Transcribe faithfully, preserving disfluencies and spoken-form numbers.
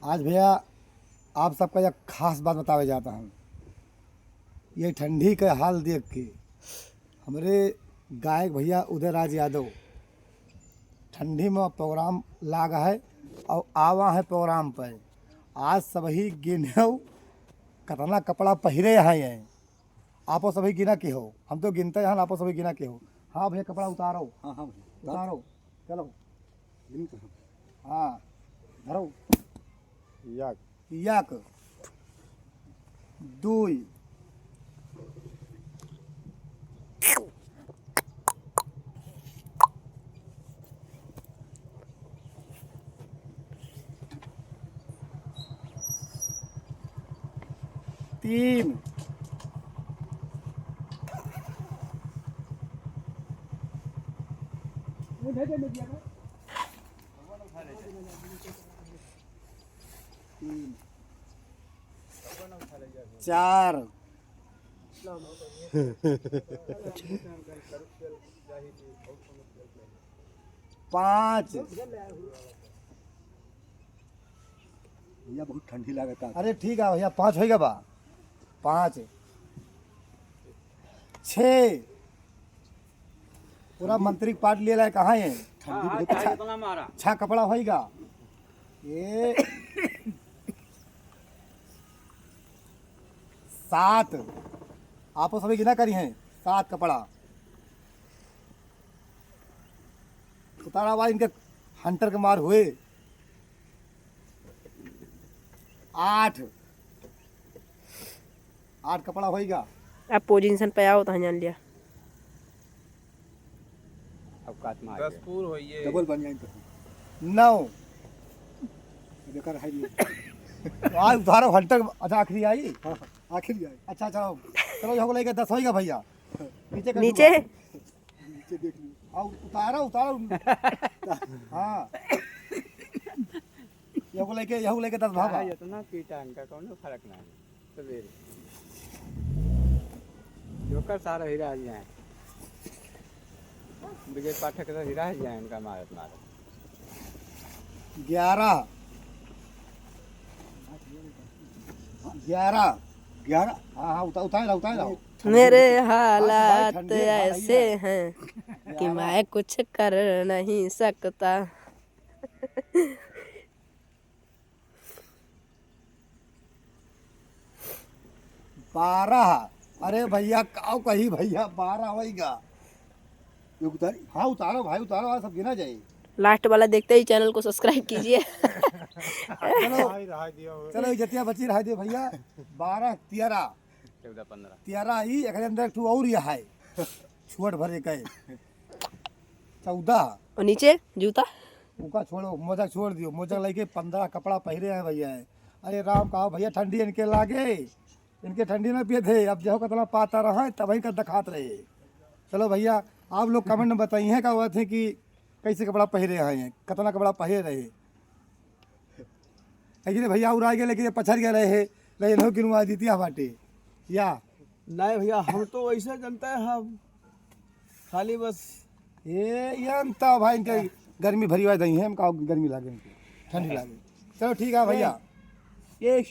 आज भइया, आप सबका एक खास बात बतावे जात हन। ये ठंडी के हाल देख के हमरे गायक भइया उदय राज यादव ठंडी में program लाग है और आवा है program पे। आज सबही गिनेउ कतना कपड़ा पहिरे हैं। आपो सबही गिना के हो, हम तो गिनते हैं, आपो सबही गिना के हो। हाँ भइया, कपड़ा उतारो। हाँ, हाँ भइया। उतारो, चलो। गिन के हम। हाँ, धरो। याक। याक। दुई। तीन। तीन। चार। पाँच। भइया, बहुत ठंडी लागता। अरे ठीक है भइया, पाँच होइगा बा। पाँच। छः। पूरा मंत्री पार्ट लिए लाए, कहाँ है? ठंडी बहुत। अच्छा, अच्छा कपड़ा होइगा। ये सात। आपो सबही गिना करी हैं, सात कपड़ा। उतारा बा इनके हंटर के मार हुए। आठ। आठ कपड़ा होइगा। अब पोजीशन पे आओ तो जान लिया। अब काट मार दस पूर होइए। डबल बन जाए तो। नौ। बेकार है ये। आज उतारो हंटर, अच्छा आखिरी आई? हाँ, हाँ, आखिरी आई। अच्छा, अच्छा, चलो, यहाँ को लेके दस होइगा भइया। नीचे कर नीचे? दूंगा। नीचे देख लियो। आओ, उतारो, उतारो। हाँ। यहू लेके, यहू लेके दस भावा। चाहे जितना पीटा, इनका कौनो फर्क ना है। सवेरे। जोकर सारा हीरा ही है। विजय पाठक तो हीरा ही है, इनका मारत, मारत। ग्यारह। ग्यारह। ग्यारह। हाँ, हाँ, उतार, उतार ला, उतार ला। मेरे हालात ऐसे हैं कि मैं कुछ कर नहीं सकता। बारह। अरे भइया, काऊ कही भइया, बारह होइगा। ये उतारी? हाँ, उतारो भाई, उतारो, आज सब गिना जाए। लास्ट वाला देखते ही चैनल को सब्सक्राइब कीजिए। चलो, चलो, ये जतिया बची रहा दे भइया। बारह, तेरह। चौदह, पन्द्रह। तेरह ही, एकरे अंदर एक ठो और यह है। छोट भरे के। चौदह। और नीचे जूता? ओका छोड़ो, मोजा छोड़ दियो। मोजा लेके पन्द्रह कपड़ा पहिरे हैं भइया। अरे राम, काऊ भइया, ठंडी इनके लागे। इनके ठंडी ना पिए थे, अब जो कितना पाता रहा है, तब ही का दिखात रहे। चलो भइया, आप लोग comment में बताइए का बात है कि कैसे कपड़ा पहिरे हैं, कितना कपड़ा पहिरे रहे। है कि नहीं भइया, और आगे लेके पछड़ गए रहे, लेकिन हो गिनवा दीती है बाटे। या नहीं भइया, हम तो वैसे जनता है, हम खाली बस। ये, ये अंता भाई, इनके गर्मी भरी हुआ दही है, हम का गर्मी लागे इनके, ठंडी लागे। चलो ठीक है भइया। ये, ये। ए,